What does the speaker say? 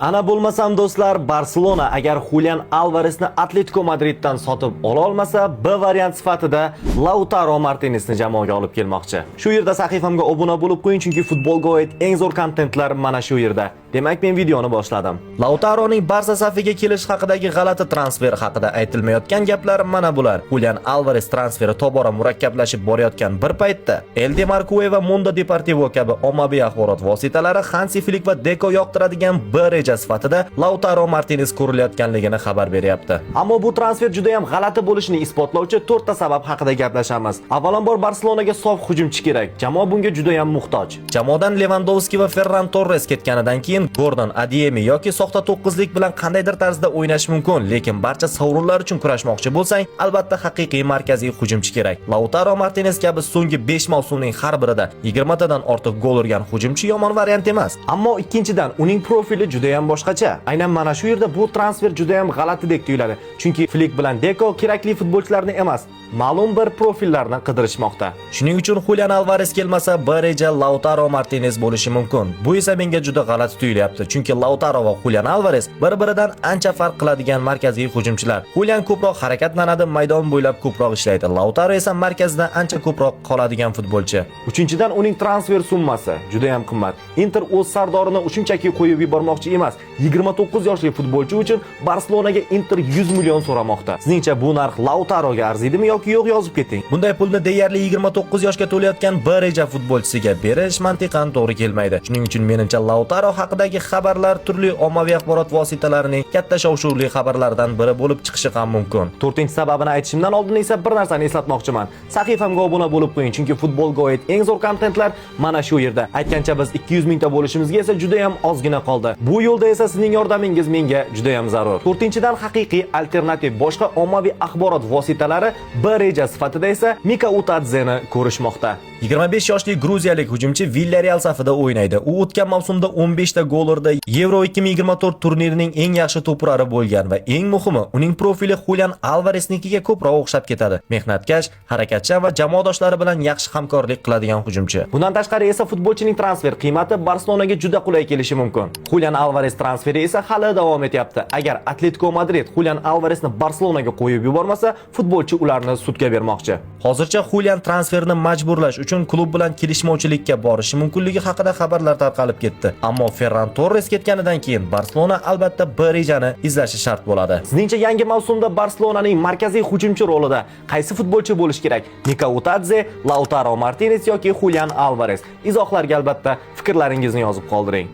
Ana bo'lmasam, do'stlar, Barselona agar Julian Alvaresni Atletico Madriddan sotib ola olmasa, B variant sifatida Lautaro Martinesni jamoaga olib kelmoqchi. Shu yerda sahifamga obuna bo'lib qo'ying, chunki futbolga oid eng zo'r kontentlar mana shu yerda. Demak, men videoni boshladim. Lautaroning Barsa safiga kelish haqidagi g'alati transfer haqida aytilmayotgan gaplar mana bular. Julian Alvares transferi tobora murakkablashib borayotgan bir paytda El Demarque va Mundo Deportivo kabi ommaviy axborot vositalari Hansi Flik va Deko yoqtiradigan B reja sifatida Lautaro Martinez ko'rilayotganligini xabar beryapti. Ammo bu transfer juda ham g'alati bo'lishini isbotlovchi to'rtta sabab haqida gaplashamiz. Avvalambor, Barselonaga sof hujumchi kerak. Jamoa bunga juda ham muhtoj. Jamoadan Levandovski va Ferran Torres ketganidan keyin Gordon, Adeyemi yoki soxta to'qqizlik bilan qandaydir tarzda o'ynash mumkin, lekin barcha sovrinlar uchun kurashmoqchi bo'lsang, albatta haqiqiy markaziy hujumchi kerak. Lautaro Martinez kabi so'nggi 5 mavsumning har birida 20 tadan ortiq gol urgan hujumchi yomon variant emas. Ammo ikkinchidan, uning profili juda ham boshqacha. Aynan mana shu yerda bu transfer juda ham g'alatidek tuyuladi. Chunki Flik bilan Deko kerakli futbolchilarni emas, ma'lum bir profillarni qidirishmoqda. Shuning uchun Julian Alvarez kelmasa, B reja Lautaro Martinez bo'lishi mumkin. Bu esa menga juda g'alati tuyulyapti, chunki Lautaro va Julian Alvarez bir-biridan ancha farq qiladigan markaziy hujumchilar. Julian ko'proq harakatlanadi, maydon bo'ylab ko'proq ishlaydi. Lautaro esa markazda ancha ko'proq qoladigan futbolchi. Uchinchidan, uning transfer summasi juda ham qimmat. Inter o'z sardorini shunchaki qo'yib yubormoqchi emas. 29 yoshli futbolchi uchun Barselonaga Inter 100 million so'ramoqda. Sizningcha, bu narx Lautaroga arziydimi yoki yo'q, yozib keting. Bunday pulni deyarli 29 yoshga to'layotgan B reja futbolchisiga berish mantiqan to'g'ri kelmaydi. Shuning uchun menimcha, Lautaro haqidagi xabarlar turli ommaviy axborot vositalarining katta shov-shuvli xabarlardan biri bo'lib chiqishi ham mumkin. To'rtinchi sababini aytishimdan oldin esa bir narsani eslatmoqchiman. Sahifamga obuna bo'lib qo'ying, chunki futbolga oid eng zo'r kontentlar mana shu yerda. Aytgancha, biz 200 mingta bo'lishimizga esa juda ham ozgina qoldi. Bu yo'lda esa sizning yordamingiz menga juda ham zarur. To'rtinchidan, haqiqiy alternativ boshqa ommaviy axborot vositalari B reja sifatida esa Mika Utadzeni ko'rishmoqda. 25 yoshli gruziyalik hujumchi Villarreal safida o'ynaydi. U o'tgan mavsumda 15 ta gol urdi. Euro 2024 turnirining eng yaxshi to'purari bo'lgan va eng muhimi, uning profili Julian Alvaresnikiga ko'proq o'xshab ketadi. Mehnatkash, harakatchan va jamoadoshlari bilan yaxshi hamkorlik qiladigan hujumchi. Bundan tashqari esa futbolchining transfer qiymati Barselonaga juda qulay kelishi mumkin. Julian Alvares transferi esa hali davom etyapti. Agar Atletico Madrid Julian Alvaresni Barselonaga qo'yib yubormasa, futbolchi ularni sudga bermoqchi. Hozircha Julian transferini majburlash uchun klub bilan kelishmovchilikka borishi mumkinligi haqida xabarlar tarqalib ketdi. Ammo Ferran Torres ketganidan keyin Barselona albatta B rejani izlashi shart bo'ladi. Sizningcha, yangi mavsumda Barselonaning markaziy hujumchi rolida qaysi futbolchi bo'lishi kerak? Mika Utadze, Lautaro Martinez yoki Julian Alvarez? Izohlarga albatta fikrlaringizni yozib qoldiring.